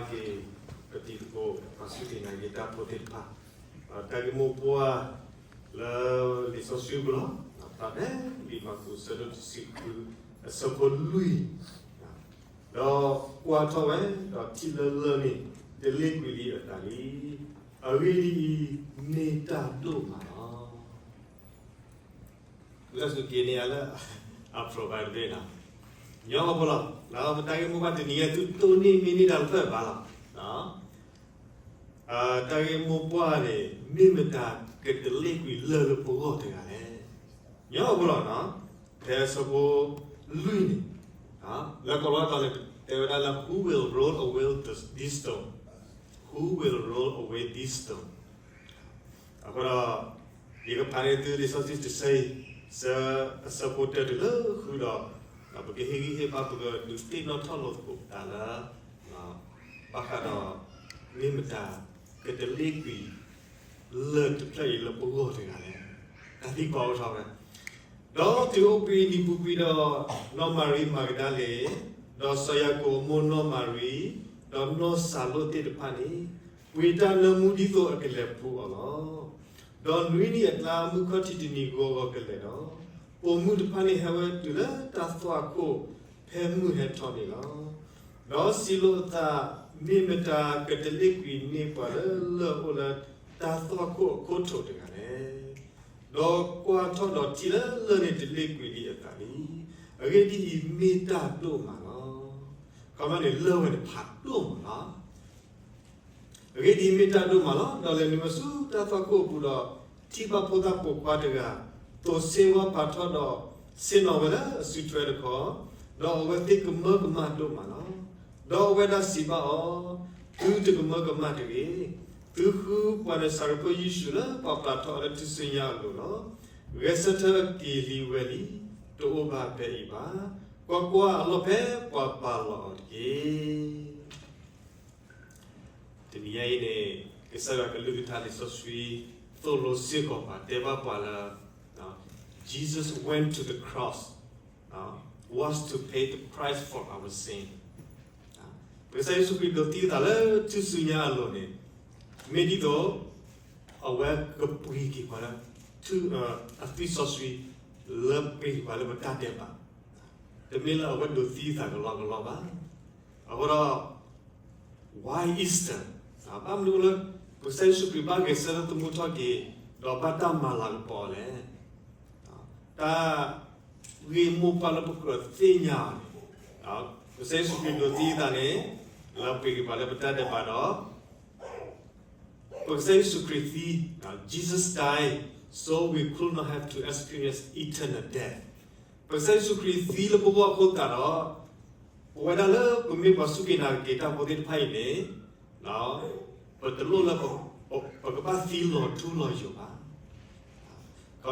က့ၤ ပတံၤသကိး ပှၤစူၢ်က့ၤနာ်က့ၤတၢ်ဖိသ့ၣ်တဖၣ်, တၢ်ဂ့ၢ်မိၢ်ပှၢ်လၢလံာ်စီဆှံပူၤလီၤ. ဖျါဖဲလံာ်မၢ်ကူး အဆၢဒိၣ်တဆံဃု အဆၢဖိလွံၢ်, ဒီးကွၢ်ထီၣ်ဝဲ, ဒီးထံၣ်လၢလၢၢ်န့ၣ် တလ့ၣ်ကွံာ်လံအသးလံ. အဂ့ၢ်ဒ်အံၤ, မ့ၢ်တၢ်ဒိၣ်မးလီၤ. လၢစူၢ်က့ၤန့ၢ်ယၤလၢ အ provide တဘ့ၣ်လီၤ. ညီအီၤဖိလီၤ. လၢပတၢ်ဂ့ၢ်မိၢ်ပှၢ်တနံၤအံၤသုတိၢ်န့ၢ်မ့ၢ်န့ၢ်တၢ်လၢပသၢၣ်ဘၣ်လီၤ. တၢ်ဂ့ၢ်မိၢ်ပှၢ်န့ၣ် မ့ၢ်မတၤကတလ့ၣ်ကွံာ်လၢၢ်လၢပဂီၢ်တဂၤလဲၣ်. ညီအီၤဖိလီၤ. ဖဲအဆၢဖိလွံၢ်န့ၣ်, လၢကီၢ်လီၤတီၤန့ၣ် တဲဝဲဒၣ်လၢ Who will roll away the, this stone? Who will roll away this stone? အဃိဒီး ယကဖးန့ၢ်သုလံာ်စီဆှံတဆၢအံၤ, ဆၢ, အဆၢဖိတၢတုၤလၢဃုဒီး, ပကဟ့ၣ်ဂံၢ်ဟ့ၣ်ဘါ ပကဒုးသ့ၣ်နီၣ်ထီၣ်လိာ်သကိးပသးလၢ ဘၣ်ဃးဒီး မ့ၢ်မတၤကတလ့ၣ်ကွံာ် လၢၢ်တဖျၢၣ်အံၤလၢပဂီၢ်တဂၤလဲၣ်. တၢ်သံကွၢ်အိၣ်ထီၣ်ဝဲ, ဒီးတုၤအိၣ်ဘှံးနံၤပူၤကွံာ်ဒီး, နီၢ်မၤရံမၤကဒၤလ့ၣ်, ဒီးစီၤယၤကိာ်အမိၢ်နီၢ်မၤရံ, ဒီးနီၢ်စၤလိၣ်သ့ၣ်တဖၣ်န့ၣ်, ပှ့ၤတၢ်နၢမူဒ်သိးအကလဲၤဖှူအီၤလီၤ. ဒီးနွံနံၤအကျါ မုၢ်ခီၣ်ထံးတနံၤဂီၤဂီၤကလဲာ်ဒီး, ပိာ်မုၣ်တဖၣ်န့ၣ်ဟဲဝဲတုၤလၢတၢ်သွၣ်ခိၣ် ဖဲမုၢ်ဟဲထီၣ်န့ၣ်လီၤ. ဒီးစံးလိာ်အသး, မ့ၢ်မတၤကတလ့ၣ်ကွံာ်န့ၢ်ပှၤလၢလၢၢ်အိၣ်လၢတၢ်သွၣ်ခိၣ်အခိၣ်ထိးတဂၤလဲၣ်. ဒီးကွၢ်ထီၣ်ဒီးထံၣ်လၢလၢၢ်န့ၣ်တလ့ၣ်ကွံာ်လံအသးလံ. အဂ့ၢ်ဒ်အံၤ, မ့ၢ်တၢ်ဒိၣ်မးလီၤ. ခီမီန့ၣ် လၢၢ်ဝဲန့ၣ်ဖးဒိၣ်မးလီၤ. အဂ့ၢ်ဒ်အံၤ, မ့ၢ်တၢ်ဒိၣ်မးလီၤ. ဒီးလဲၤနုာ်ဝဲဆူတၢ်သွၣ်ခိၣ်အပူၤဒီး, ထံၣ်ဘၣ်ဖိသၣ်ပိာ်ခွါတဂၤ, သိးဆ့ဝါပာ်ထီၣ်ဒီး, ဆ့ၣ်နီၤဝဲလၢအစုထွဲတခီ, ဒီးအဝဲသ့ၣ်ကမၢကမၣ်ဒိၣ်မးလီၤ. ဒီးအဝဲဒၣ်စံးဘၣ်အီၤ, သုတကမၢကမၣ်တဂ့ၤ. သုဃုပှၤနၤစၤရ့းဖိယ့ၣ်ၡူးလၢပှၤပာ်ထီၣ်အီၤလၢထူၣ်စုညါအလိၤလီၤ. ဂဲၤဆၢထၢၣ်က့ၤလံဝဲလံ, တအိၣ်ဘၣ်ဖဲအံၤဘၣ်. ကွၢ်ကွၢ်, အလီၢ်ဖဲပှၤပာ်လီၤအီၤတက့ၢ်. တနံၤညါအံၤန့ၣ်, ကစၢ်ယွၤကလုၢ်ကထါလံာ်စီဆှံ သိၣ်လိစ့ၢ်ကီးပှၤ တဲဘၣ်ပှၤလၢ Jesus went to the cross, was to pay the price for our sin. ပကစၢ်ယ့ၣ်ၡူးခရံာ်ဒိးသံအသးလၢထူၣ်စုညါအလိၤန့ၣ်, မ့ၢ်ဒ်သိး အဝဲကပှ့ၤက့ၤပှၤလၢ အသွံၣ်စီဆှံ, လၢပှ့ၤက့ၤပှၤလၢပတၢ်ဒဲးဘး, တမ့ၢ်လၢအဝဲဒိးသံအသးကလီကလီဘၣ်. အဃိဒီး Why Easter? ဘၣ်မနုၤလၢ ကစၢ်ယ့ၣ်ၡူးခရံာ်ဘၣ်ဂဲၤဆၢထၢၣ်သမူထီၣ်က့ၤ, ဒီးဘၣ်တၢ်မၤလၤကပီၤအီၤလဲၣ်. တၢ်ဂ့ၢ်မိၢ်ပှၢ်လၢပကြၢးသ့ၣ်ညါအီၤန့ၣ်, ကစၢ်ယ့ၣ်ၡူးခရံာ်ဒိးသံအသးန့ၣ်, လၢပှ့ၤက့ၤပှၤလၢပတၢ်ဒဲးဘးဒီး ပကစၢ်ယ့ၣ်ၡူးခရံာ်သံ, Jesus died so we could not have to experience eternal death. ပကစၢ်ယ့ၣ်ၡူးခရံာ်သံလၢပဂီၢ်အဃိသတးဒီး, ပဝဲဒၣ်လၢပမ့ၢ်ပှၤစူၢ်က့ၤနာ်က့ၤတၢ်ဖိသ့ၣ်တဖၣ်အံၤန့ၣ်, ပတလိၣ်လၢ ပကဘၣ်သံလီၤထူလီၤယိာ်ဘၣ်.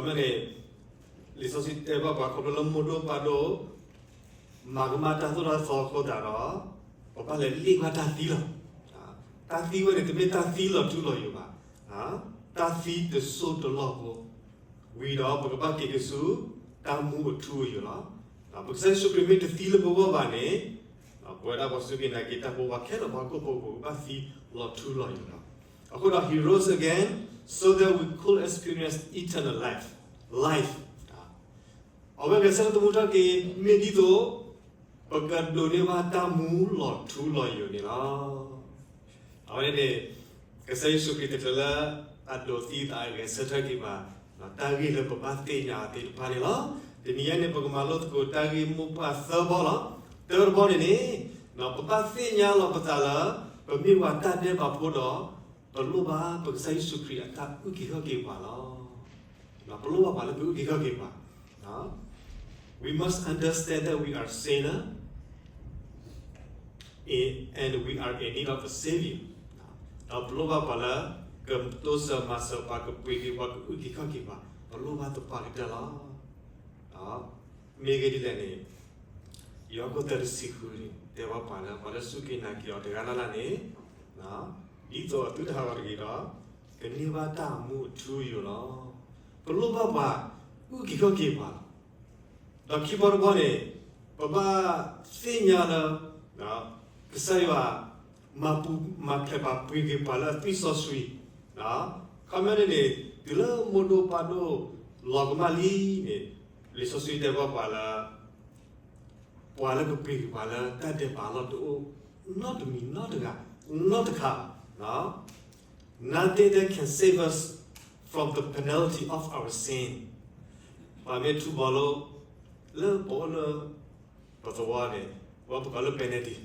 ခီမီန့ၣ် လံာ်စီဆှံတဲဘၣ်ပှၤခီဖျိလၢမိၢ်ဒိၣ်ပၢ်ဒိၣ် မၤကမၣ်တၢ်သိၣ်တၢ်သီအဃိသတးဒီး, ပဘၣ်လဲၤလ့ၣ်ဘၣ်တၢ်သံလီၤ. တၢ်သံဝဲန့ၣ် တမ့ၢ်တၢ်သံလီၤထူလီၤယိာ်ဘၣ်, တၢ်သံတစိၢ်တလီၢ်ဖိ, ဝံၤဒီးပကဘၣ်က့ၤက့ၤဆူ တၢ်မူအထူအယိာ်လီၤ. ပကစၢ်ယ့ၣ်ၡူးခရံာ်မ့ၢ်တသံလၢပဂီၢ်ဘၣ်န့ၣ်, ပဝဲဒၣ်ပှၤစူၢ်က့ၤနာ်က့ၤတၢ်ဖိ ပှၤခဲလၢာ်ပှၤဟီၣ်ခိၣ်ဖိ ပကဘၣ်သံလီၤထူလီၤယိာ်လီၤ. အဃိဒီး He rose again so that we could experience eternal life, life. အဝဲဂဲၤဆၢထၢၣ်သမူထီၣ်က့ၤ မ့ၢ်ဒ်သိး ပကဒိးန့ၢ်ဘၣ်တၢ်မူလီၤထူလီၤယိာ်န့ၣ်လီၤ. အဝဲန့ၣ် ကစၢ်ယ့ၣ်ၡူးခရံာ်တချုးလၢအဒိးသံအသး အဂဲၤဆၢထၢၣ်က့ၤဘၣ်, တၢ်ဂ့ၢ်လၢပဘၣ်သ့ၣ်ညါအီၤသ့ၣ်တဖၣ်န့ၣ်လီၤ. တနံၤညါန့ၣ် ပကမၤလိသကိးတၢ်ဂ့ၢ်မိၢ်ပှၢ်သၢဘီလီၤ. တၢတဘီန့ၣ်န့ၣ်, ပဘၣ်သ့ၣ်ညါလီၤပသးလၢ ပမ့ၢ်ပှၤတၢ်ဒဲးဘးဖိဒီး ပလိၣ်ဘၣ်ပကစၢ်ယ့ၣ်ၡူးခရံာ်အတၢ်အုၣ်က့ၤခီၣ်က့ၤပှၤလီၤ. ပလိၣ်ဘၣ်ပှၤလၢကအုၣ်က့ၤခီၣ်က့ၤပှၤ. We must understand that we are sinner and we are in need of a Savior. ဒီးပလိၣ်ဘၣ်ပှၤလၢ ကတိစၢၤမၤစၢၤပှၤ ကပှ့ၤက့ၤပှၤ ကအုၣ်က့ၤခီၣ်က့ၤပှၤ, ပလိၣ်ဘၣ်သပှၢ်ကတၢၢ်လီၤ. မ့ၢ်ဂ့ၢ်ဒ်လဲၣ်န့ၣ်, ယိၤဟၣ်ခိၣ်သၢတဆံဃုန့ၣ် တဲဘၣ်ပှၤလၢ ပှၤလၢစူၢ်က့ၤနာ်က့ၤအီၤတဂၤလၢ်လၢ်န့ၣ်, ဒ်သိးအသုတဟးဂီၤတဂ့ၤဒီး ကန့ၢ်ဘၣ်တၢ်မူအထူအယိာ်လီၤ. ပလိၣ်ဘၣ်ပှၤ အုၣ်က့ၤခီၣ်က့ၤပှၤလီၤ. ဒီးခံဘီတဘီန့ၣ်, ပဘၣ်သ့ၣ်ညါလၢ ကစၢ်ယွၤ မၤပူၤမၤဖျဲးပှၤ ပှ့ၤက့ၤပှၤလၢအသွံၣ်စီဆှံ, ခီမ့ၢ်န့ၣ်န့ၣ် တုၤလၢမိၢ်ဒိၣ်ပၢ်ဒိၣ်လီၤကမၣ်လံန့ၣ်, လံာ်စီဆှံတဲဘၣ်ပှၤလၢ ပှၤလၢကပှ့ၤက့ၤပှၤလၢတၢ်ဒဲးဘးလီၢ်တအိၣ်နီတမံၤနီတဂၤ နီတခါဘၣ်. Nothing that can save us from the penalty of our sin. ပှၤမ့ၢ်ထူဘီလိ လၢပအိၣ်လၢ ပသဝီန့ၣ် ဝဲပကိးလၢ penalty,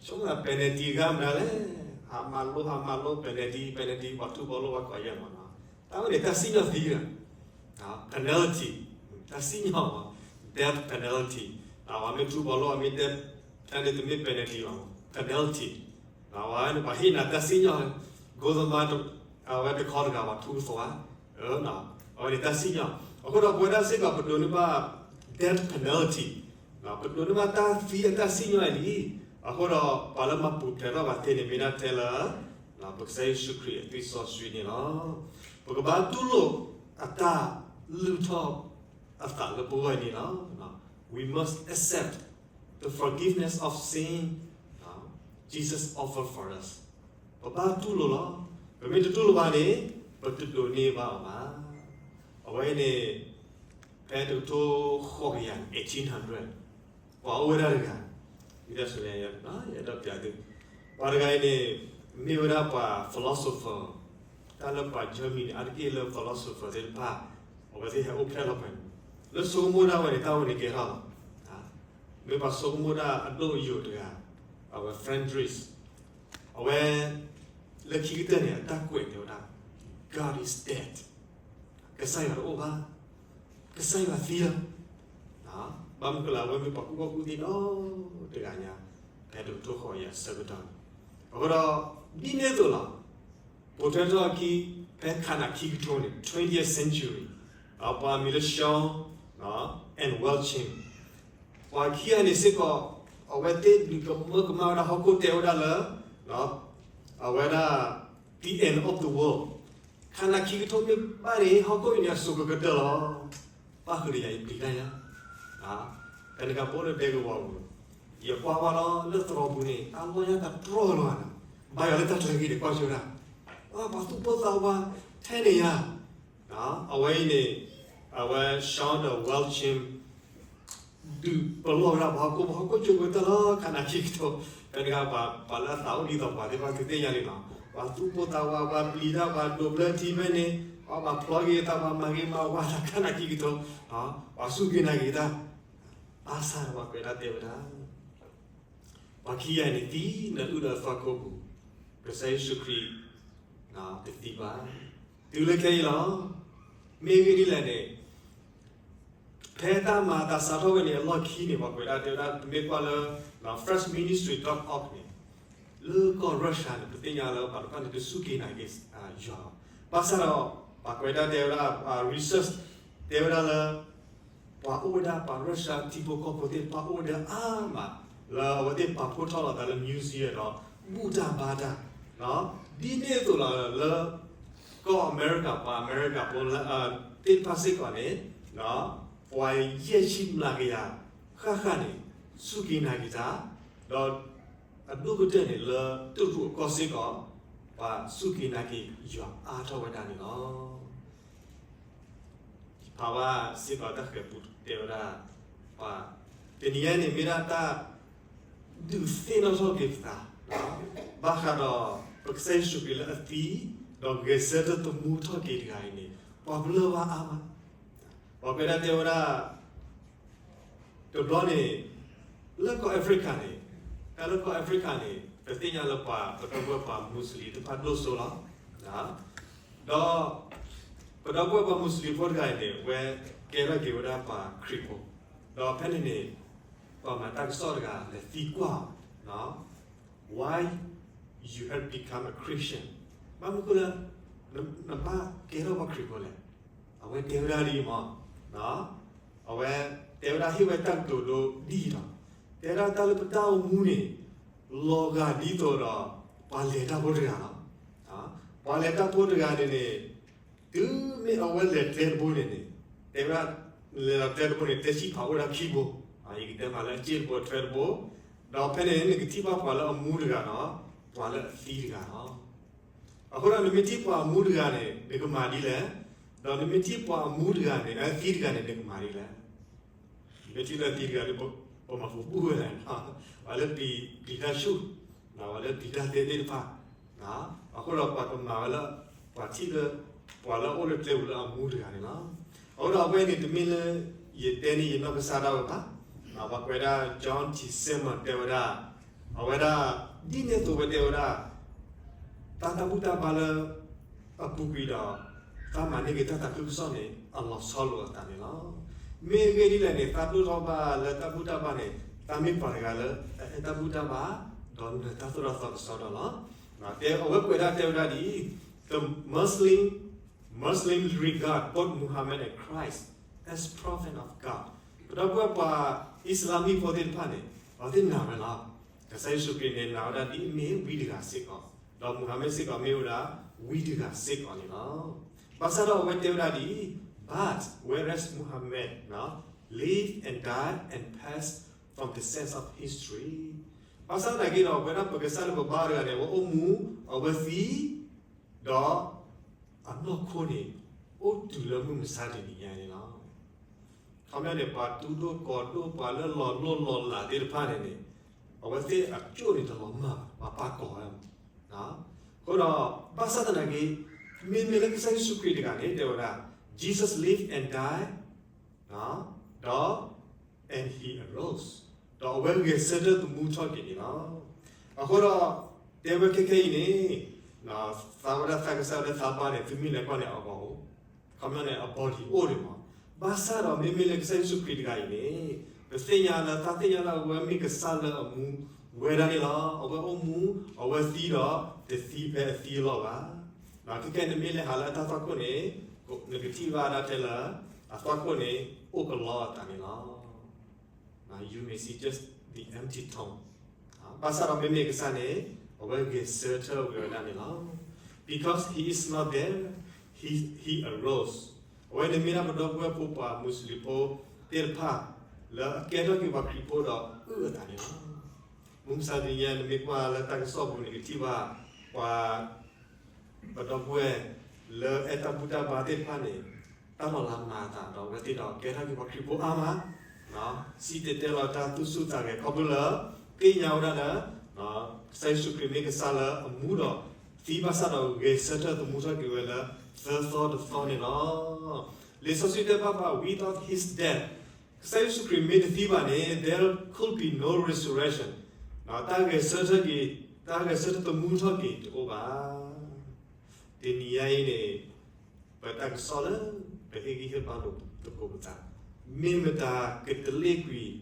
ဆိကမိၣ် penalty ဂၤမနုၤလဲၣ်, ဟးမၤလိ ဟးမၤလိ penalty, penalty ပှၤထူဘီလိ ပှၤကိးယဲၢ်မးနီၤ, တၢ်ဝဲန့ၣ် တၢ်စံၣ်ညီၣ်သံလီၤ, penalty, တၢ်စံၣ်ညီၣ်မး, death penalty, ပှၤမ့ၢ်ထူဘီလိ အမ့ၢ် death, တၢ်န့ၣ်တမ့ၢ် penalty ဘၣ်, penalty, ပှၤဟ့ၣ်နၤတၢ်စံၣ်ညီၣ်, ကိသမား အဝဲတခီတဂၤပှၤထူသဝီ, အဝဲန့ၣ်တၢ်စံၣ်ညီၣ်, အဃိဒီးပဝဲဒၣ်စ့ၢ်ကီး ပဒိးန့ၢ်ဘၣ် death penalty, ပဒိးန့ၢ်ဘၣ်တၢ်သံအတၢ်စံၣ်ညီၣ်အံၤလံ, အဃိဒီးပှၤလၢမၤပူၤဖျဲးထီၣ်ပှၤသ့န့ၣ် မ့ၢ်ဒၣ်ထဲလၢ ပကစၢ်ယ့ၣ်ၡူးခရံာ်အသွံၣ်စီဆှံန့ၣ်လီၤ. ပကဘၣ်တူၢ်လိာ်အတၢ်လုၢ်ထီၣ်အသးလၢပဂီၢ်အံၤန့ၣ်လီၤ. We must accept the forgiveness of sin Jesus offered for us. ပဘၣ်တူၢ်လိာ်လီၤ. ပမ့ၢ်တတူၢ်လိာ်ဘၣ်န့ၣ် ပတဒိးန့ၢ်ဘၣ်အီၤဘၣ်. အဝဲအံၤန့ၣ် ဖဲတကထိဃိးကယၤ eighteen hundred ပှၤအိၣ်ဝဲဒၣ်တဂၤ, ဒ်သိးန့ၣ် ယအဲၣ်ဒိးပျးသု, ပှၤတဂၤအံၤန့ၣ် မ့ၢ်ဝဲဒၣ်ပှၤ philosopher, တၢ်လၢပှၤ Germany န့ၣ် အါတက့ၢ်လၢ philosopher သ့ၣ်တဖၣ် အဝဲသ့ၣ်ဟဲအိၣ်ဖျဲၣ်လီၤပှဲၤန့ၣ်, လၢဆိကမိၣ်ဒၣ်ဝဲန့ၣ် တၢ်ဝဲန့ၣ်ကဲထီၣ်လီၤ. မ့ၢ်ပှၤဆိကမိၣ်ဒၣ်အဒိၣ်အယိာ်တဂၤ, အဝဲ Friedrich, အဝဲ လၢခံကတၢၢ်န့ၣ် အတၢ်ကွဲးတဲဝဲဒၣ် God is dead, ကစၢ်ယွၤတအိၣ်ဘၣ်, ကစၢ်ယွၤသံလီၤ. ဘၣ်မနုၤဃိလဲၣ် အဝဲမ့ၢ်ပှၤကူၣ်ဘၣ်ကူၣ်သ့ဒီတဂၤညါ ဖဲတကထိဃိးကယၤဆၢကတီၢ်န့ၣ်, အဃိဒီး ဒ်န့ၣ်အသိးလီၤ. ပိာ်ထွဲထီၣ်အခံ ဖဲခါနၤခံကထိန့ၣ် twentieth century, ပှၤမံၤလၢ Shaw and Welching, ပှၤခံဂၤန့ၣ်စ့ၢ်ကီး အဝဲသ့ၣ်ဒုးကမၢကမၣ်ဝဲဒၣ်ဟီၣ်ခိၣ် တဲဝဲဒၣ်လၢ အဝဲဒၣ် the end of the world, ခါနၤခံကထိမ့ၢ်ဘၣ်န့ၣ် ဟီၣ်ခိၣ်အံၤန့ၣ် အစိၤကကတၢၢ်လီၤ. ပၣ်ဃုာ်ဒီးယၤ ယပျံၤတၢ်ညါ, ဖဲန့ၣ်အခါ ပအိၣ်လၢဒဲကဝီၤပူၤ, ယကွၢ်ဝဲလီၤ လၢသရိာ်ပူၤန့ၣ် အလီၢ်ညါတတြီၢ်လီၤနီၤ, ဘါယွၤလၢတၢ်ချၢက့ၤန့ၣ် ကွၢ်ဆိဒၣ်, ပှၤသူၣ်ပိၢ်သးဝးထဲန့ၣ်ယါ အဝဲအံၤန့ၣ် အဝဲ Shaw and Welching ဒုးပလီၢ်ဝဲဒၣ်ပှၤဟီၣ်ခိၣ်, ပှၤဟီၣ်ခိၣ်စိၤကတၢၢ်လီၤ ခါနၤခံကထိ, ဖဲန့ၣ်အခါ ပှၤလၢအသးအိၣ်ဒ်သိးပှၤသ့ၣ်တဖၣ် သုသ့ၣ်ညါလံနီၤ, ပှၤသူၣ်ပိၢ်သးဝး ပှၤပျံၤတၢ် ပှၤဒိးဘျၢထံဖဲန့ၣ်, ပှၤဘၣ်ဖျီက့ၤတၢ် ပှၤမၤဂ့ၤမၤဝါတၢ် ခါနၤခံကထိ, ပှၤစူၢ်က့ၤနာ်က့ၤတၢ်, ဘၣ်ဆၣ်ဒီးပှၤကွဲးဒၣ်တဲဝဲဒၣ် ပှၤခံဂၤအံၤန့ၣ် သံနၢအုၣ်ဒီးသွၣ်ခိၣ်ပူၤ, ကစၢ်ယ့ၣ်ၡူးခရံာ် တသံဘၣ်, တုၤလၢခဲအံၤလီၤ. မ့ၢ်ဂ့ၢ်ဒ်လဲၣ်န့ၣ် ဖဲတၢ်မၤသးစးထီၣ်ဝဲန့ၣ် အလီၢ်ခံန့ၣ် ပှၤကွဲးဒၣ်တဲဝဲဒၣ် ပမ့ၢ်ကွၢ်လၢ first ministry dot org န့ၣ်, လၢကီၢ် Russia န့ၣ် ပသ့ၣ်ညါလၢပှၤတဖၣ်န့ၣ် တစူၢ်က့ၤနာ်က့ၤယွၤဘၣ်. ဘၣ်ဆၣ်ဒီး ပှၤကွဲးဒၣ်တဲဝဲဒၣ် research တဲဝဲဒၣ်လၢ ပှၤအိၣ်ဝဲဒၣ်ပှၤ Russia ထံဖိကီၢ်ဖိသ့ၣ်တဖၣ်အိၣ်ဝဲဒၣ်အါမး လၢအဝဲသ့ၣ်ပာ်ဖှိၣ်ထီၣ်လိာ်သးလၢ museum ဒီး ဘူၣ်တၢ်ဘါတၢ်, ဒ်န့ၣ်အသိးလီၤ လၢ ကီၢ်အမဲရကၤ ပှၤအမဲရကၤဖိ သ့ၣ်တဖၣ်စ့ၢ်ကီးန့ၣ် ပှၤယဲၢ်ဆံမျးကယၤဃၣ်ဃၣ်န့ၣ် စူၢ်က့ၤနာ်က့ၤတၢ်, ဒီးအဒိၣ်ကတၢၢ်န့ၣ် လၢတရူးအကီၢ်စ့ၢ်ကီး ပှၤစူၢ်က့ၤနာ်က့ၤယွၤအါထီၣ်ဝဲဒၣ်န့ၣ်လီၤ. ယဖးဘၣ်စ့ၢ်ကီးတၢ်ဃဲၤပူၤတဲဝဲဒၣ် ပှၤတနံၤအံၤန့ၣ် မ့ၢ်ဒၣ်တၢ်ဒုးသ့ၣ်နီၣ်ထီၣ်က့ၤပသး, ဘၣ်ဃးဒီးပကစၢ်ယ့ၣ်ၡူးခရံာ်လၢအသံ, ဒီးဂဲၤဆၢထၢၣ်သမူထီၣ်က့ၤတဂၤအံၤန့ၣ် ပှၤပလၢၢ်ဘၣ်အါမး, ပှၤကွဲးဒၣ်တဲဝဲဒၣ် တဘျီန့ၣ် လၢကီၢ် Africa န့ၣ်, တၢ်လၢကီၢ် Africa န့ၣ် ပသ့ၣ်ညါလၢပှၤ ပဒီပုၢ်ဝဲၢ်ပှၤ Muslim တဖၣ်ဒိၣ်စိလီၤ. ဒီး ပဒီပုၢ်ဝဲၢ်ပှၤ Muslim ဖိတဂၤအံၤန့ၣ် အဝဲကဲထီၣ်က့ၤဝဲဒၣ်ပှၤခရံာ်ဖိ, ဒီးဖဲန့ၣ်န့ၣ် ပှၤမၤတၢ်ကစီၣ်တဂၤလဲၤသံကွၢ်အီၤ Why you have become a Christian? ဘၣ်မနုၤအဃိလၢ နဘၣ်ကဲထီၣ်ပှၤခရံာ်ဖိလဲၣ်. အဝဲတဲဝဲဒၣ်ဒ်အံၤမး, အဝဲတဲဝဲဒၣ်ဟ့ၣ်ဝဲတၢ်ကတိၤဒိဒ်အံၤလီၤ. တဲဒၣ်တၢ်လၢပတၢ်အိၣ်မူန့ၣ် လီၤဂာ်ဒ်သိးဒီး ပှၤလဲၤတၢ်ဖိတဂၤလီၤ. ပှၤလဲၤတၢ်ဖိတဂၤန့ၣ်န့ၣ် တုၤမ့ၢ်အဝဲလဲၤကျဲတဘိန့ၣ်န့ၣ်, တဲဝဲဒၣ် လဲၤဒီးကျဲတဘိန့ၣ် တဲဆံၣ်ဖးအိၣ်ဝဲဒၣ်ခံဘိ, ယကတဲမးလၢအစ့ၣ်တဘိ ထွဲတဘိ, ဒီးဖဲန့ၣ် နကထံၣ်ဘၣ်ပှၤလၢအမူတဂၤဒီး ပှၤလၢအသံတဂၤလီၤ. အဃိဒီးနမ့ၢ်ထံၣ်ပှၤအမူတဂၤန့ၣ် နကမၤဒ်လဲၣ်, ဒီးနမ့ၢ်ထံၣ်ပှၤအမူတဂၤန့ၣ် အသံတဂၤန့ၣ် နကမၤဒ်လဲၣ်. မ့ၢ်ထံၣ်လၢအသံတဂၤဒီး ပမၤပူၤဘူၣ်ဝဲလဲၣ်, ပှၤလၢပျံၤတၢ်ဆူၣ်, ပှၤလၢပျံၤတၢ်သ့သ့ၣ်တဖၣ်, အဃိဒီးပှၤကမၤဝဲလၢ ပှၤထံၣ်လၢ ပှၤလၢအအိၣ်လၢကျဲပူၤလၢအမူတဂၤန့ၣ်လီၤ. အဃိဒီးအဝဲန့ၣ်တမ့ၢ်လၢ ယတဲန့ၢ်ယနီၢ်ကစၢ်ဒၣ်ဝဲဘၣ်, ပှၤကွဲးဒၣ် John T. Seymour တဲဝဲဒၣ်, အဝဲဒၣ် ဒ်န့ၣ်အသိးဝဲတဲဝဲဒၣ် တၢ်တၢ်ဘူၣ်တၢ်ဘါလၢ အပူၤကွံာ်ဒီး တၢ်မၤန့ၢ်က့ၤတၢ်သးခုကစီၣ်န့ၣ် အလီၤဆီလိာ်အသးန့ၣ်လီၤ. မ့ၢ်အဂ့ၢ်ဒ်လဲၣ်န့ၣ် တၢ်ဒိၣ်ထီၣ်ဘၣ်လၢတၢ်ဘူၣ်တၢ်ဘါန့ၣ် တၢ်မ့ၢ်ပှၤတဂၤလၢ အအဲၣ်တၢ်ဘူၣ်တၢ်ဘါ ဒီးနၢၤတၢ်သိၣ်တၢ်သီကစီဒီလီၤ. တဲအဝဲကွဲးဒၣ်တဲဝဲဒၣ်ဒ်အံၤ, the Muslim, Muslims regard both Muhammad and Christ as prophet of God. ပဒီပုၢ်ဝဲၢ်ပှၤအံၣ်စလါမံၤဖိသ့ၣ်တဖၣ်န့ၣ် အဝဲသ့ၣ်နာ်ဝဲလီၤ. ကစၢ်ယ့ၣ်ၡူးခရံာ်န့ၣ် နာ်ဝဲဒၣ်ဒ်အမ့ၢ်ဝံတဂၤစ့ၢ်ကီး, ဒီးမူၤဟၤမ့ၣ်စ့ၢ်ကီးမ့ၢ်ဝဲဒၣ် ဝံတဂၤစ့ၢ်ကီးန့ၣ်လီၤ. ဘၣ်ဆၣ်ဒီးအဝဲတဲဝဲဒၣ်ဒ်အံၤ, but whereas Muhammad lived and died and passed from the sands of history. ဘၣ်ဆၣ်သနာ်က့ဒီး အဝဲဒၣ်ပကစၢ်လၢပဘါတဂၤန့ၣ် အဝဲအိၣ်မူ, အဝဲသံ, ဒီးအနီၢ်ခိန့ၣ် အိၣ်တုၤလၢမုၢ်မဆါတနံၤညါန့ၣ်လီၤ. ခီပညီန့ၣ် ပှၤတူၢ်ဒိၣ်ကီၤဒိၣ် ပှၤလၢလီၤလိၢ်လီၤလးသ့ၣ်တဖၣ်န့ၣ်န့ၣ် အဝဲသ့ၣ်အကၠိၣ်န့ၣ်တလီၤမၢ်ဘၣ်, ပှၤပာ်ကီၤဝဲ. အဃိဒီး ဘၣ်ဆၣ်သနာ်က့ မ့မ့ၢ်လၢကစၢ်ယ့ၣ်ၡူးခရံာ်တဂၤန့ၣ် တဲဝဲဒၣ် Jesus lived and died, ဒီး and he arose, ဒီးအဝဲဂဲၤဆၢထၢၣ်သမူထီၣ်က့ၤန့ၣ်လီၤ. အဃိဒီး တဲဝဲခဲခဲအံၤန့ၣ် သးဝဲဒၣ်သးကစၢ်လၢသးဘါန့ၣ် သုမ့ၢ်လဲၤကွၢ်န့ၣ် အဂီၢ်အိၣ်, ခီပညီန့ၣ် အ body အိၣ်ဒံးမး. ဘၣ်ဆၣ်ဒီးမ့မ့ၢ်လၢကစၢ်ယ့ၣ်ၡူးခရံာ်တဂၤအံၤန့ၣ် ပသ့ၣ်ညါလၢ သးသ့ၣ်ညါလၢအဝဲမ့ၢ်ကစၢ်လၢအမူဝဲဒၣ်န့ၣ်လီၤ. အဝဲအိၣ်မူ, အဝဲသံဒီး တသံဖဲအသံအလီၢ်ဘၣ်. ခဲခဲနမ့ၢ်လဲၤဟးလၢအတၢ်သွၣ်ခိၣ်န့ၣ် နကထံၣ်ဘၣ်ဒၣ်ထဲလၢ အသွၣ်ခိၣ်န့ၣ် အိၣ်ကလီအသးန့ၣ်လီၤ. You may see just the empty tomb. ဘၣ်ဆၣ်ဒီးမ့မ့ၢ်ကစၢ်န့ၣ် အဝဲဂဲၤဆၢထၢၣ်ဝဲဒၣ်န့ၣ်လီၤ. Because he is not there, he, he arose. အဝဲန့ၣ်မ့ၢ်ဒၣ်ပဒီပုၢ်ဝဲၢ်ဖိပှၤမူးစလ့ၣ်ဖိသ့ၣ်တဖၣ် လၢအကဲထီၣ်က့ၤပှၤခရံာ်ဖိဒီးအုၣ်အသးန့ၣ်လီၤ. မုၢ်မဆါတနံၤညါ နမ့ၢ်ကွၢ်လၢတၢ်ကစီၣ်ပူၤန့ၣ် နကထံၣ်ဘၣ် ပှၤ ပဒီပုၢ်ဝဲၢ် လၢအဲၣ်တၢ်ဘူၣ်တၢ်ဘါသ့ၣ်တဖၣ်န့ၣ် တၢ်လီၤလးမၤအသးဒီး အဝဲသ့ၣ်ဒီးကဲထီၣ်က့ၤပှၤခရံာ်ဖိအါမး, စံၣ်တဲၤတဲလီၤတၢ်သူၣ်ဆူၣ်သးဂဲၤ ခီဖျိလၢ သ့ၣ်ညါဝဲဒၣ်လၢ ကစၢ်ယ့ၣ်ၡူးခရံာ်မ့ၢ်ကစၢ်လၢအမူဒီး သံဘၣ်ဆၣ်ဒီးဂဲၤဆၢထၢၣ်သမူထီၣ်က့ၤဝဲလၢ သၢသီတသီန့ၣ်လီၤ. လံာ်စီဆှံတဲဘၣ်ပှၤ without his death, ကစၢ်ယ့ၣ်ၡူးခရံာ်မ့ၢ်တသံဘၣ်န့ၣ် there could be no resurrection. တၢ်ဂဲၤဆၢထၢၣ်က့ၤ, တၢ်ဂဲၤဆၢထၢၣ်သမူထီၣ်က့ၤတအိၣ်ဘၣ်. တနံၤညါအံၤန့ၣ် ပတၢ်ကစီၣ်လၢ ပဟ့ၣ်ဂံၢ်ဟ့ၣ်ဘါလိာ်သကိးပသး, မ့ၢ်မတၤကတလ့ၣ်ကွံာ်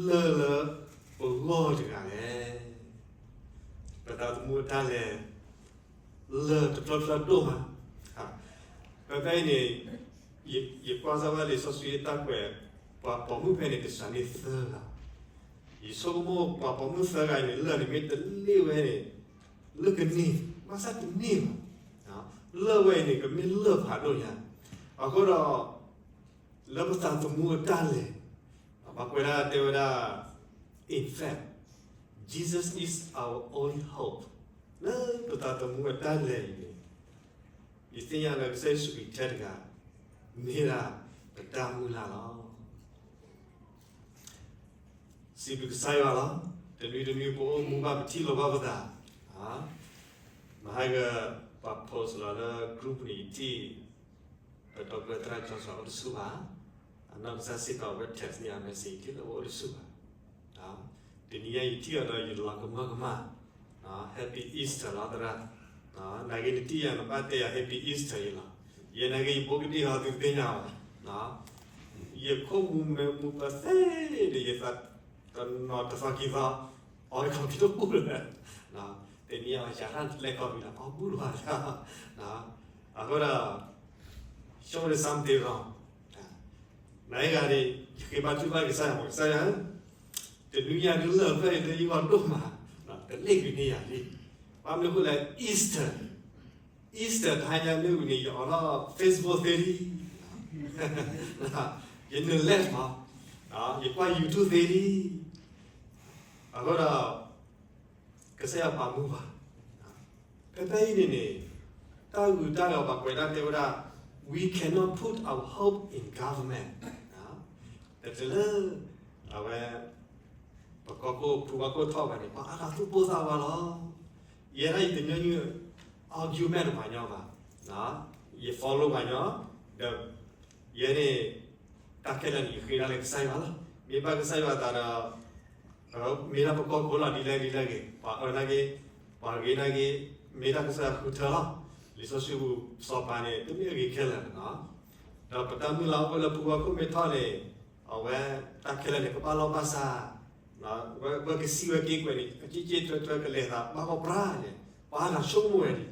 လၢၢ်လၢပဂီၢ်တဂၤလဲၣ်. ပသးသမူအတၢ်လဲၤ လၢၢ်တဖျၢၣ်ဖျၢၣ်ဒိၣ်မး. ဖဲဖဲအံၤန့ၣ် ယကွၢ်စၢ်ဝဲလံာ်စီဆှံအတၢ်ကွဲး ပှၤပိာ်မုၣ်ဖဲန့ၣ် ကစၢ်န့ၢ်သၢဂၤ. ယဆိကမိၣ်ပှၤပိာ်မုၣ်သၢဂၤအံၤန့ၣ် လၢၢ်န့ၣ်မ့ၢ်တလ့ၣ်ဝဲန့ၣ် လၢၢ်ကန့ၢ်, ဘၣ်ဆၣ်တန့ၢ်ဘၣ်. လၢၢ်ဝဲအံၤန့ၣ် ကမ့ၢ်လၢၢ်ဖးဒိၣ်ညါ. အဃိဒီး လၢပသးသမူအတၢ်လဲၤ, ပှၤကွဲးဒၣ်တဲဝဲဒၣ် in fact, Jesus is our only hope. လၢပသးသမူအတၢ်လဲၤအံၤန့ၣ် ယသ့ၣ်ညါလၢကစၢ်ယ့ၣ်ၡူးခရံာ်ထဲတဂၤ မ့ၢ်ဒၣ်ပတၢ်မုၢ်လၢ်လီၤ. စံးဘျုးကစၢ်ယွၤလီၤ. တနွံတနွံပအိၣ်မူဘၣ်ပထံၣ်လိာ်ဘၣ်ပသး, မဟါက ပှၤ post လီၤလၢ group န့ၣ်ယထံၣ် ပဒီပုၢ်ဝဲၢ်သရၣ် Joshua အိၣ်တဆူၣ်ဘၣ်, အနီၢ်ကစၢ်စ့ၢ်ကီးဝဲ text န့ၢ်ယၤ message ယထံၣ်လၢအိၣ်တဆူၣ်ဘၣ်. တနံၤညါယထံၣ်အီၤဒီးယလီၤကမၢကမၣ်, Happy Easter လီၤသရၣ်. နာ်က့နထံၣ်ယၤနဘၣ်တဲယၤ Happy Easter ယလီၤ. ယဲနာ်က့ယဘိကဒံၣ်ဟီသုသ့ၣ်ညါဘၣ်. ယခိၣ်မူမဲမူပသ့ဒီး ယသးတနီၤတသီခံသီ အီၣ် computer ပူၣ်လၢၤ, တနံၤအီၤ ယၤတၢ်လဲၤ computer အီၣ်ပူၣ်လၢၤဘၣ်. အဃိဒီး show me something wrong. နဂၤန့ၣ် ယဃ့ဘါထုကဖၣ်ကစၢ်ယွၤ ကစၢ်ယွၤဧၢ, တနွံညါဒုးလၢၢ်ဖျၢၣ်အံၤလၢယဂီၢ်ဒိၣ်မး, တလ့ၣ်ကွံာ်န့ၢ်ယၤလံ. ဘၣ်မနုၤအဃိလဲၣ် Easter, Easter တဟါညါမ့ၢ်ဝံၤန့ၣ် ယအီၣ်လီၤ Facebook သ့လံ, ယနုာ် live မး, ယကွၢ် YouTube သ့လံ. အဃိဒီး ကစၢ်ယွၤပာ်မူဘၣ်. ဖဲဖဲအံၤန့ၣ်န့ၣ် တၢ်ဂုၤတၢ်ဂၤပှၤကွဲးတၢ်တဲဝဲဒၣ် we cannot put our hope in government. တၢ်တဲလၢ အဝဲ ပကီၢ်ခိၣ်ဖုဘၣ်ခိၣ်ထီၣ်ဘၣ်န့ၣ် ပှၤအါထီၣ်သူၣ်ပိၢ်သးဝးလီၤ. ယဲဒၣ်ယတညီနုၢ် argument ပှၤညီဘၣ်, ယ follow ပှၤညီ, ဒီး ယဲန့ၣ် တၢ်ခဲလၢာ်န့ၣ် ယဃ့ဒၣ်လၢကစၢ်ယွၤလီၤ. မ့ၢ်ဘၣ်ကစၢ်ယွၤသးဒီး မ့ၢ်ဒၣ်ပကီၢ်ခိၣ်လီၤ ဒ်လဲၣ်ဒ်လဲၣ်ဂ့ၤ, ပှၤအၢနာ်က့, ပှၤဂ့ၤနာ်က့, မ့ၢ်ဒၣ်ကစၢ်ယွၤဃုထၢလီၤ. လံာ်စီဆှံပူၤစီၤပၤန့ၣ် တမ့ၢ်အဂ့ၤခဲလၢာ်န့ၣ်လီၤ. ဒီးပတၢ်မုၢ်လၢ်အိၣ်ဖဲလၢဖုဘၣ်ခိၣ်မ့ၢ်ထီၣ်န့ၣ် အဝဲတၢ်ခဲလၢာ်န့ၣ် ကဘၣ်လီၢ်ဘၣ်စး, ဝဲကစံးဝဲက့ၤကွဲးန့ၣ် အက့က့ထွဲထွဲကလဲၤသးဘၣ်ကီးပြၢ်န့ၣ် ပှၤဂၤဆိကမိၣ်ဝဲဒၣ်,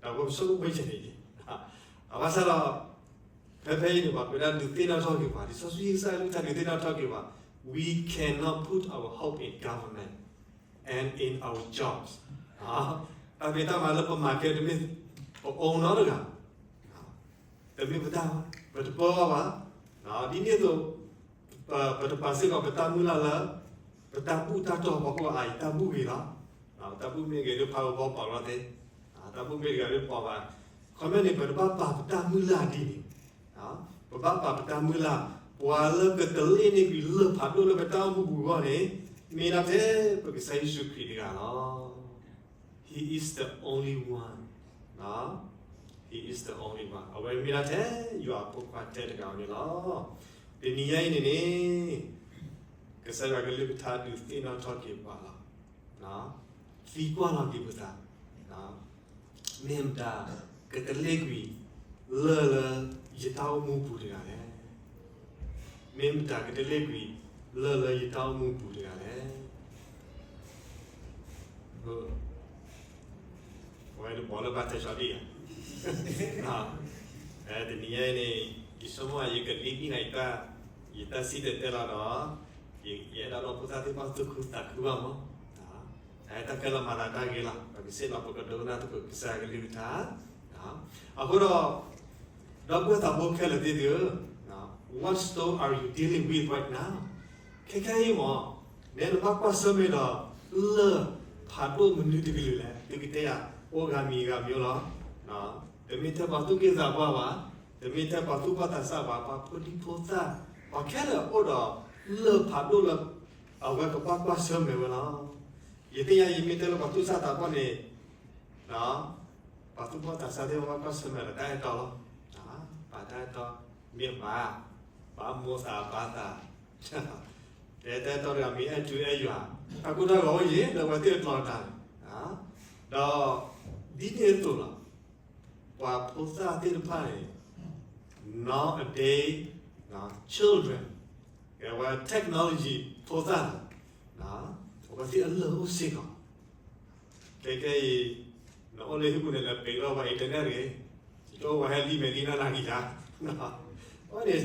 ဒီးပဆိကမိၣ်ဝဲန့ၣ်, အဘၣ်ဆၣ်ဒီး ဖဲဖဲအံၤန့ၣ် ပှၤကွဲးဒၣ်ဒုးသ့ၣ်နီၣ်ထီၣ်က့ၤပှၤ, လံာ်စီဆှံကစၢ်ယွၤကလုၢ်ကထါဒုးသ့ၣ်နီၣ်ထီၣ်က့ၤပှၤ, we cannot put our hope in government and in our jobs. တၢ်ဖံးတၢ်မၤလၢပမၤကဲတမ့ၢ်ပအိၣ်နီတဂၤ, တမ့ၢ်ပတၢ်, ပတပၢအီၤဘၣ်. ဒ်န့ၣ်အသိး ပတပာ်စ့ၢ်ကီးပတၢ်မုၢ်လၢ်လၢ ပတၢ်ဘူၣ်တၢ်တီၢ်ပှၤကိးဂၤအံၤ တၢ်ဘူၣ်ဂ့ၤလီၤ. တၢ်ဘူၣ်မ့ၢ်ဂ့ၤဒ်ဖးဂီၤဘီပာ်လီၤသ့, တၢ်ဘူၣ်မ့ၢ်ဂ့ၤဒ်ပာ်ဘၣ်. ခီမ့ၢ်န့ၣ် ပတဘၣ်ပာ်ပတၢ်မုၢ်လၢ်ဒ်န့ၣ်, ပဘၣ်ပာ်ပတၢ်မုၢ်လၢ်, ပှၤလၢကတလ့ၣ်န့ၢ်ကွံာ်လၢၢ်ဖးဒိၣ်လၢပတၢ်အိၣ်မူပူၤအဂီၢ်န့ၣ် မ့ၢ်ဒၣ်ထဲပကစၢ်ယ့ၣ်ၡူးခရံာ်တဂၤလီၤ. He is the only one. He is the only one. အဝဲမ့ၢ်ဒၣ်ထဲယွၤအဖိခွါထဲတဂၤန့ၣ်လီၤ. တနံၤညါအံၤန့ၣ်န့ၣ် ကစၢ်ယွၤကလုၢ်ကထါဒုးသ့ၣ်နီၣ်ထီၣ်က့ၤပှၤလီၤ. သံကွၢ်လီၤက့ၤပသး, မ့ၢ်မတၤကတလ့ၣ်ကွံာ်လၢၢ်လၢယတၢ်အိၣ်မူပူၤတဂၤလဲၣ်. မ့ၢ်မတၤကတလ့ၣ်ကွံာ်လၢၢ်လၢယတၢ်အိၣ်မူပူၤတဂၤလဲၣ်. အဝဲတဘီလၢဘၣ်တဲဆှီဒံၣ်ဧါ. တနံၤညါအံၤန့ၣ် ယဆိကမိၣ်ယကဒ်နံၣ်ဂၤ ယတၢ်စံၣ်တဲၤတဲလီၤဒီး ယအဲၣ်ဒိးလၢဖိသၣ်သ့ၣ်တဖၣ်သူၣ်ခုသးခုဘၣ်မး. တၢ်ခဲလၢာ်မၤသးတၢ်ဂ့ၤလီၤ. ပကစ့ၢ်လီၤပကဒိကနၣ်သကိးကစၢ်ယွၤကလုၢ်ကထါ. အဃိဒီး ဒီပုၢ်ဝဲၢ်သးဘိခဲလၢာ်သ့ၣ်ဧၢ, what storm are you dealing with right now? ခဲခဲအံၤမး နဲနဘၣ်ကွၢ်ဆၢၣ်မဲာ်ဒီး လၢၢ်ဖးဒိၣ်မနုၤတကလုာ်လဲၣ်. သုကတဲယၤ အိၣ်ဂၤမံၤဂၤမံၤလီၤ. တမ့ၢ်ထဲပှၤသူၣ်က့သးပှၢ်ဘၣ်, တမ့ၢ်ထဲပှၤသူၣ်ဘီၣ်သးစၢ်ဘၣ်, ပှၤဖိဒံဖိသၣ် ပှၤခဲလၢာ်အိၣ်ဒီး လၢၢ်ဖးဒိၣ်လၢ အဝဲကဘၣ်ကွၢ်ဆၢၣ်မဲာ်ဝဲလီၤ. ယသ့ၣ်ညါ ယမ့ၢ်တဲလၢပှၤသူၣ်စၢ်သးဘီၣ်န့ၣ် ပှၤသူၣ်ဘီၣ်သးစၢ်သ့ၣ်တဖၣ်ဘၣ်ကွၢ်ဆၢၣ်မဲာ်ဒီးတၢ်အဲၣ်တီလီၤ. ပှၤတၢ်အဲၣ်တီ မ့ၢ်ဘၣ်, ဘၣ်မိၢ်သးဘၣ်သး, တဲတၢ်အဲၣ်တီတဂၤမ့ၢ်အဲၣ်ထူအဲၣ်ယွၤ, တၢ်ကိၢ်တၢ်ဂီၤအိၣ်ယံၤ လၢအဝဲသ့ၣ်အကျိၤတၢ်န့ၣ်, ဒီး ဒ်န့ၣ်အသိးလီၤ. ပှၤဖိသၣ်သ့ၣ်တဖၣ်န့ၣ် nowadays children, အဝဲ technology ဖိသၣ်န့ၣ် အဝဲသ့ၣ်အလၢၢ်အိၣ်စ့ၢ်ကီး. ခဲခဲအံၤ နအိၣ်လၢဟံၣ်ပူၤန့ၣ် လဲၤပ့ၤထီၣ်ပှၤ internet တဂ့ၤ, ယတအိၣ်ပှၤဟဲလံမဲာ်လံနီၢ်နၤဂံၢ်ယါ, အဝဲန့ၣ်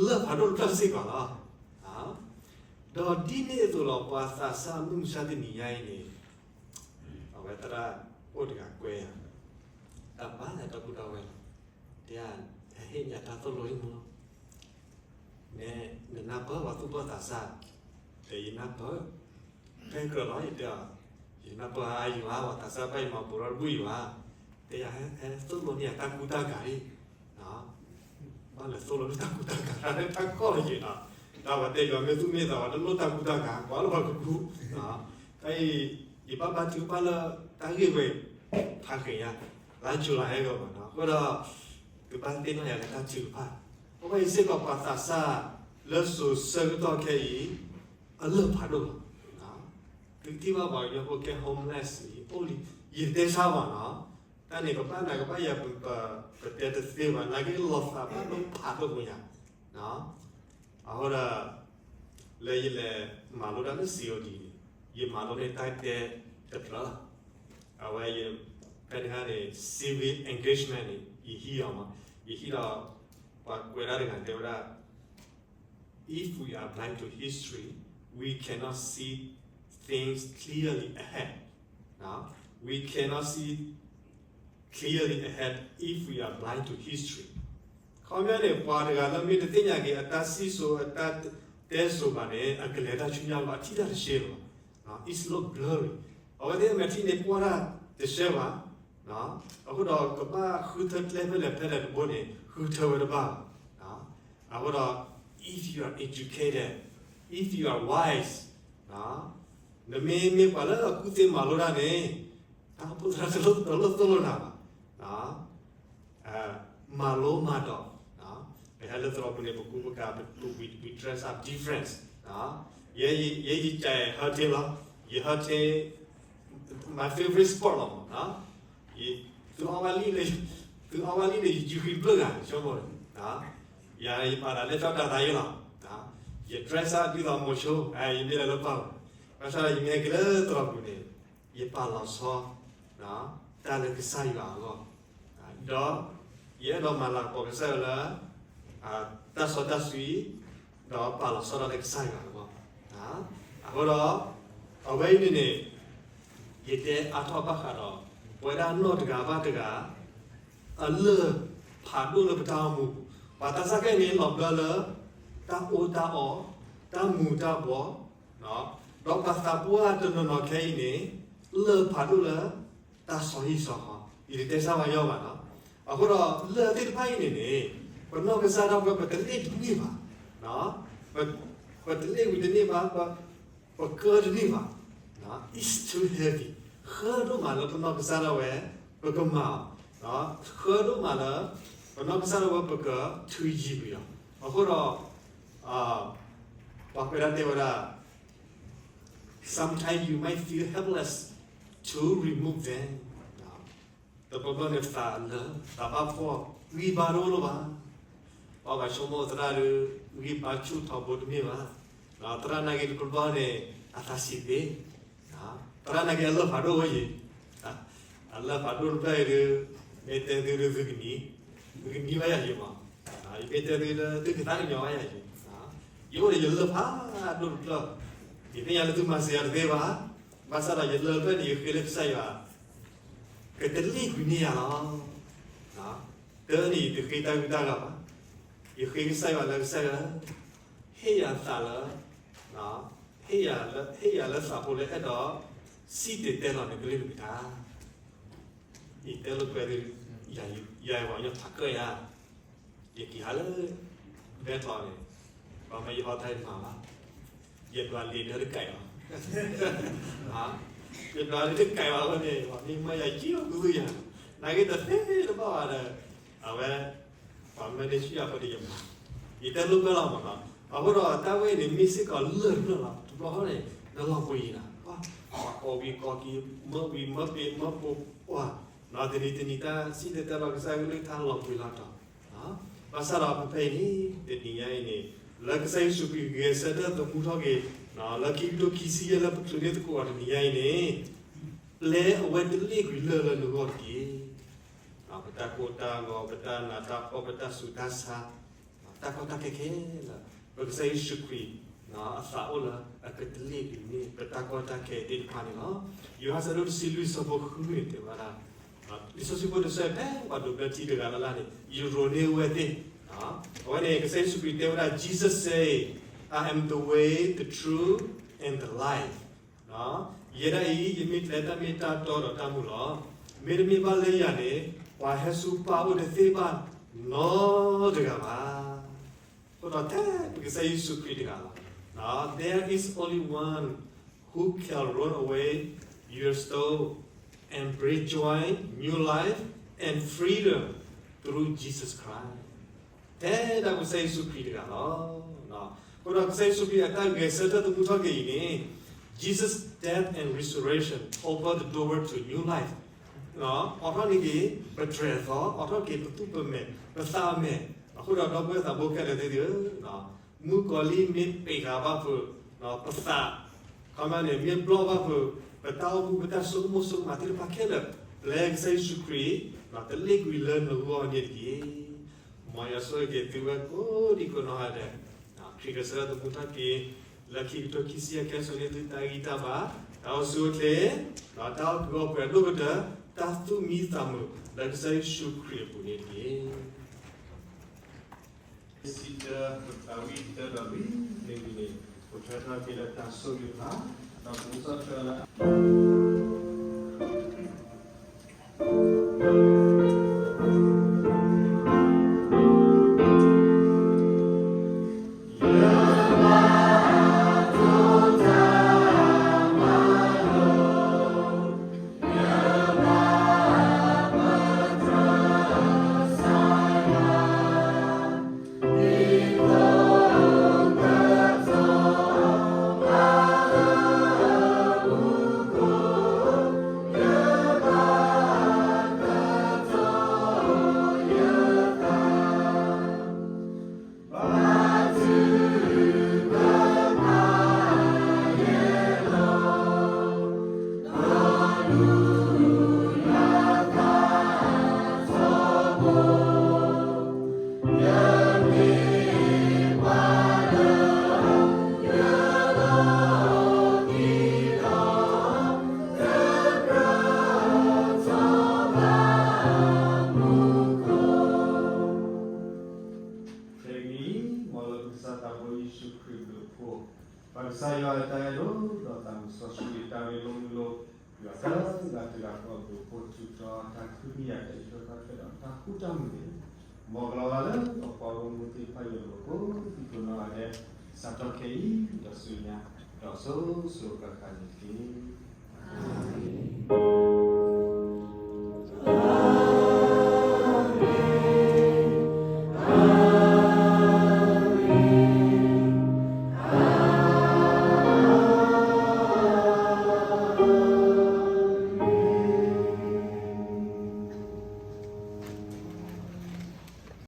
လၢၢ်ဖးဒိၣ်တဖျၢၣ်စ့ၢ်ကီးလီၤ. ဒီးဒ်န့ၣ်အသိးလီၤ ပှၤသးစၢ်မုၢ်မဆါတနံၤညါအံၤန့ၣ် အဝဲသရၣ်အိၣ်တဂၤကွဲယၤ, တၢ်ဘၣ်လၢတၢ်ကူၣ်တၢ်ဝဲလီၤ. တဲယၤ ဟဲဟ့ၣ်ညါတၢ်သိၣ်လိဟံၣ်မူလီၤ. နဲ နနၢ်ပၢၢ်ပှၤသူၣ်ဘီၣ်သးစၢ်, ဒီးယနၢ်ပၢၢ်, ဖဲကြၢးလီၤ ယတဲအီၤ, ယနၢ်ပၢၢ်အါယွၤ ပှၤသးစၢ်ဘၣ်ယမၤပူၤထီၣ်တဘူၣ်ယွၤ, တဲယၤဟဲ ဟဲသိၣ်လိန့ၢ်ယၤတၢ်ကူတၢ်ကၤလံ. ဘၣ်လဲၤသိၣ်လိလၢတၢ်ကူတၢ်ကၤ တၢ်ကီၢ်လၢယ့ၤနီၤ, တၢ်ဝဲတဲယွၤမ့ၢ်သူၣ်မ့ၢ်သးဝဲ တလိၣ်တၢ်ကူတၢ်ကၤ ကွၢ်လၢပှၤကကူ, တၢ်အံၤ ယဘၣ်ဘါထုကဖၣ်လၢတၢ်ဂ့ၢ်ဝဲ ဖးဃဲၤညါ လါယူၤလံဟဲဂီၤမးနီၤ, အဃိဒီး ကဘၣ်သ့ၣ်နီၣ်ယၤလၢတၢ်ထုကဖၣ်, အဝဲအံၤစ့ၢ်ကီးပှၤသးစၢ်လၢစိၤဆၢကတီၢ်ခဲအံၤ အလၢၢ်ဖးဒိၣ်လီၤ. သုထံၣ်ဘၣ်ပှၤကညီဖိကဲ homeless အံၤ အိၣ်လံ, ယတတဲဆါဘၣ်နီၤ, တၢ်န့ၣ် ကဘၣ်နၤကဘၣ်ယၤ ပတဲတသ့ဘၣ် နာ်က့လီၤသးဘၣ်ဒိဖးဒိၣ်မးယၤ အဃိဒီး လၢယလဲၤမၤလိတၢ်လၢ စီအိၣ်ဒံၣ် န့ၣ် ယမၤလိန့ၢ်တၢ်တဲတဖျၢၣ်လီၤ. အဝဲယ ဖဲန့ၣ်အခါန့ၣ် civic engagement န့ၣ် ယဟံးအီၤမး, ယဟံးဒီး ပှၤကွဲးဒၣ်တဂၤတဲဝဲဒၣ် If we are blind to history, we cannot see things clearly ahead. We cannot see clearly ahead if we are blind to history. ခီပညီန့ၣ် ပှၤတဂၤလၢမ့ၢ်တသ့ၣ်ညါက့ၤ အတၢ်စံၣ်စိၤအတၢ်တဲစိၤဘၣ်န့ၣ် အကလဲၤတၢ်ဆူညါလီၤ အထံၣ်တၢ်တရှဲလီၤ. It look blurry. အဝဲသ့ၣ်မဲာ်ထံန့ၣ်ကွၢ်တၢ်တဆှဲဘၣ်. အဃိဒီးကဘၣ်ဃုထၢကျဲဖဲလဲၣ်ဖဲလဲၣ်တဘိန့ၣ် ဃုထၢဝဲတဘၣ်ဘၣ်. အဃိဒီး if you are educated, if you are wise, နမ့ၢ်မ့ၢ်ပှၤလၢအကူၣ်သ့မၤလိတၢ်န့ၣ် တၢ်အိၣ်ဖှိၣ်သရၣ်တလိၣ်တလိၣ်သိၣ်လိနၤဘၣ်. မၤလိမၤဒိး, ပဟဲလၢသရိာ်ပူၤန့ၣ် ပကူပကၤ we, we dress up different. ယဲယကး ဟၢထ့လီၤ, ယဟၢထ့ my favorite sport လီၤ. သုအီဝဲလံလၢ, သုအီဝဲလံန့ၣ် ယယူၤဃံဘျၢၣ်ဂၤ ဆိကမိၣ်, ယပာ်သးလၢကၠီတၤသးယ့လီၤ. ယ dress up ဒ်သိးမိၤဆိ, ယမ့ၢ်လၢလၢပှၢ်, ဘၣ်ဆၣ်ဒီးယမ့ၢ်ဟဲက့ၤလၢသရိာ်ပူၤန့ၣ် ယပာ်လီၤဆီ တၢ်လၢကစၢ်ယွၤအဂီၢ်, ဒီးယအဲၣ်ဒိးမၤလၤကပီၤကစၢ်ယွၤလၢ တၢ်စီတၢ်ဆှံ, ဒီးပာ်လီၤဆီဒၣ်လၢကစၢ်ယွၤအဂီၢ်. အဃိဒီး အဝဲအံၤန့ၣ်န့ၣ် ယတဲအါထီၣ်ဘၣ်ဃးဒီး ပဝဲဒၣ်နီၢ်တဂၤဘၣ်တဂၤ အလၢၢ်ဖးဒိၣ်လၢပတၢ်အိၣ်မူပူၤ, ပှၤသးစၢ်ခဲအံၤန့ၣ် လီၤဘျၢလၢ တၢ်အီၣ်တၢ်အီ, တၢ်မူၤတၢ်ဘှီး, ဒီးပှၤသးပှၢ်တနီၤနီၤခဲအံၤန့ၣ် လၢၢ်ဖးဒိၣ်လၢ တၢ်ဆီဟံၣ်ဆီဃီ, ယတတဲဆၣ်ပှၤညီဘၣ်နီၤ. အဃိဒီးလၢၢ်သ့ၣ်တဖၣ်အံၤန့ၣ်န့ၣ် ပနီၢ်ကစၢ်ဒၣ်ဝဲ ပတလ့ၣ်တန့ၢ်ဘၣ်, ပတလ့ၣ်ဝံၤတန့ၢ်ဘၣ်, ပကၢတန့ၢ်ဘၣ်, it's too heavy, ဃၢဒိၣ်မးလၢပနီၢ်ကစၢ်ဒၣ်ဝဲ ပကမၤအီၤ, ဃၢဒိၣ်မးလၢ ပနီၢ်ကစၢ်ဒၣ်ဝဲ ပကထုးယံၤကွံာ်အီၤ. အဃိဒီး ပှၤကွဲးဒၣ်တဲဝဲဒၣ် sometimes you might feel helpless to remove them. တဘျီဘျီန့ၣ်သးလၢ သးဘၣ်ဖှီၣ် ဂံၢ်ဘါတအိၣ်လၢၤဘၣ်. ပှၤဘၣ်ဆိကမိၣ်သရၣ်ဒီး ဂံၢ်ဘါဆူၣ်ထီဘိတမ့ၢ်ဘၣ်. သရၣ်နာ်က့တဘျီဘျီန့ၣ် အသးဆံးသ့, သရၣ်နာ်က့အလၢၢ်ဖးဒိၣ်ဝဲယံၤ, အလၢၢ်ဖးဒိၣ်တဖျၢၣ်အံၤဒီး မ့ၢ်တဲသုဒီးသုကနံၤ, သုကနံၤဘၣ်ယၤယံၤမး, ယမ့ၢ်တဲသုဒီးသုကသးကညီၤဘၣ်ယၤယံၤ, ယအိၣ်ဒီးယလၢၢ်ဖးဒိၣ်တဖျၢၣ်, ယသ့ၣ်ညါလၢသုမၤစၢၤယၤတသ့ဘၣ်, ဘၣ်ဆၣ်ဒီးယလၢၢ်ဖျၢၣ်န့ၣ် ယဃ့လၢကစၢ်ယွၤ ကတလ့ၣ်ကွံာ်န့ၢ်ယၤလီၤ. တၢ်န့ၣ် ယတဃ့တၢ်ဂုၤတၢ်ဂၤဘၣ်, ယဃ့ကစၢ်ယွၤလၢကစၢ်ယွၤ ဟ့ၣ်ယၤသးလၢ, ဟ့ၣ်ယၤလၢ, ဟ့ၣ်ယၤလၢသးဖိလၢအဲၣ်ဒိး စံၣ်တဲၤတဲလီၤနကလုၢ်နကထါ, ယတဲလိာ်ကွဲသု, ယၤယၤဝဲညီထးကၢၢ်ယၤ, ယက့ၤဟးလၢ ဘဲထီန့ၣ်, ပှၤမ့ၢ်ယဟီတၢ်ယမၤဘၣ်, ယဒွးလံာ်ဒၢတကဲးဘၣ်, ယဒွးလံာ်တကဲးဘၣ်ဝဲန့ၣ် မ့ၢ်မၤယၤကံၣ်အီၤကူသူယၤ, နာ်က့တသ့တဘၣ်ဘၣ်ဒီး, အဝဲ ပှၤမၢန့ၢ်ဆူၣ်ယၤဃိဒီးယမၤ, ယတဲလိာ်ကွဲလီၤမးနီၤ. အဃိဒီးတၢ်ဝဲအံၤန့ၣ် မ့ၢ်စ့ၢ်ကီးလၢၢ်တဖျၢၣ်လီၤ. တဘျီဃီန့ၣ် နလီၤပှ့ၤနၤ, ပှၤကိးဝံၤကိးက့ၤ, မၢဝံၤမၢပ့ၤမၢပိာ်ပှၢ်, တနံၤတနံၤတၢ်စံၣ်တဲၤတဲလီၤကစၢ်ကလုၢ်ကထါလီၤပှ့ၤလီၤတီၤ, ဘၣ်ဆၣ်ဒီးဖဲဖဲအံၤန့ၣ် တနံၤညါအံၤန့ၣ် လၢကစၢ်ယ့ၣ်ၡူးခရံာ်ဂဲၤဆၢထၢၣ်သမူထီၣ်က့ၤ လၢခံကထိခံဆံယဲၢ်လၢပချုးန့ၢ်သကိးအီၤတနံၤညါအံၤန့ၣ် ပျဲအဝဲတလ့ၣ်ကွံာ်လၢၢ်လၢနဂီၢ်တက့ၢ်. ပတၢ်ကိၢ်တၢ်ဂီၤ, ပတၢ်နးတၢ်ဖှီၣ်, ပတၢ်ဆူးတၢ်ဆါ, တၢ်ကီတၢ်ခဲခဲလၢာ် ပကစၢ်ယ့ၣ်ၡူးခရံာ် အသးအိၣ်လၢအကတလ့ၣ်ကွံာ်န့ၢ် ပတၢ်ကီတၢ်ခဲသ့ၣ်တဖၣ်န့ၣ်လီၤ. ယိၤဟၣ်အဆၢဒိၣ်တဆံလွံၢ်အဆၢဖိဃုန့ၣ်တဲဝဲဒၣ်, လံာ်စီဆှံဖိတဆၢဖဲပှၤဒိးဘျၢထံတဂၤလၢ်လၢ်န့ၣ် ယရိးန့ၢ်ဝဲသ့ၣ်, အဝဲန့ၣ်ကစၢ်ယ့ၣ်ၡူးခရံာ်တဲဝဲဒၣ် Jesus say, I am the way, the truth, and the life. ယဲဒၣ်အံၤ ယမ့ၢ်ကျဲတၢ်မ့ၢ်တၢ်တီဒီးတၢ်မူလီၤ. မ့တမ့ၢ်ဘၣ်လၢယၤန့ၣ် ပှၤဟဲဆူပၢ်အိၣ်တသ့ဘၣ်နီတဂၤဘၣ်. အဃိဒီးထဲပကစၢ်ယ့ၣ်ၡူးခရံာ်တဂၤလီၤ. There is only one who can roll away your stone and bring joy, new life, and freedom through Jesus Christ. ထဲဒၣ်ကစၢ်ယ့ၣ်ၡူးခရံာ်တဂၤလီၤ. အဃိဒီးကစၢ်ယ့ၣ်ၡူးခရံာ်အတၢ်ဂဲၤဆၢထၢၣ်သမူထီၣ်က့ၤအံၤန့ၣ် Jesus' death and resurrection open the door to new life. အိးထီၣ်န့ၢ်က့ၤပတြဲၤအသီ, အိးထီၣ်က့ၤပသူၣ်ပမဲာ်, ပသးမဲာ်. အဃိဒီးဒီပုၢ်ဝဲၢ်သးဘိခဲလၢာ်သ့ၣ်ဧၢ, မုၣ်ကီၤလံၢ်မ့ၢ်ပ့းဃာ်ဘၣ်ဖုးပသး, ခီမ့ၢ်န့ၣ် မ့ၢ်ဘျီၣ်ဘၣ်ဖုး ပတၢ်အိၣ်မူ ပတၢ်ဆိကမိၣ်ဆိကမးသ့ၣ်တဖၣ်ခဲလၢာ်, ပျဲကစၢ်ယ့ၣ်ၡူးခရံာ် တလ့ၣ်ကွံာ်လၢနဂီၢ်န့ၣ်တက့ၢ်. မ်ယွၤဆိၣ်ဂ့ၤက့ၤသုဝဲကိးဒံကိးနီၢ်ဂၤဒဲး, ခရံာ်ဂဲၤဆၢထၢၣ်သမူထီၣ်က့ၤ လၢခံကထိခံဆံယဲၢ် ကဲဆိၣ်န့ၢ်သုတၢ်ဂံၢ်တၢ်ဘါ, တၢ်အိၣ်ဆူၣ်အိၣ်ချ့, ဒီးတၢ်အီၣ်ကုၢ်အီပှဲၤဒိၣ်ကတၢၢ်, တၢ်သူၣ်မံသးမုာ်လၢကစၢ်ယ့ၣ်ၡူးခရံာ်အပူၤန့ၣ်တက့ၢ်. စံးတၢ်ပသးဝံၣ်တၢ်ဒီးဝံၣ်န့ၣ်ဝံၤန့ၣ် ပထွဲထီၣ်က့ၤလၢတၢ်ဆိၣ်ဂ့ၤတဖၣ်, ဒီးပကစီဆှံလၢခဲကနံၣ်အံၤ မ်လၢပကစၢ်သးဘိယ့ၣ်ၡူးခရံာ်ဘျုးဖှိၣ်, ပကစၢ်ယွၤအတၢ်အဲၣ်ဒိၣ်ဒီးသးစီဆှံတၢ်ရ့လိာ်မုာ်လိာ်, ယွၤတဂၤတဂၤဃီအဘျုးဖှိၣ် ထုးထီၣ်တၢ်ခွဲးတၢ်ယာ် တၢ်အုၣ်က့ၤခီၣ်က့ၤဒီးတၢ်ဃူတၢ်မုာ်န့ၣ်, မ်ကလီၤဂာ်လၢအပှၤဂီၢ်မုၢ်သ့ၣ်တဖၣ်အလိၤကိးဒံကိးနီၢ်ဂၤဒဲး, စးထီၣ်ခဲအံၤဒီးဆူညါ, ဒီးစိၤစိၤဃၣ်ဃၣ်န့ၣ်တက့ၢ်.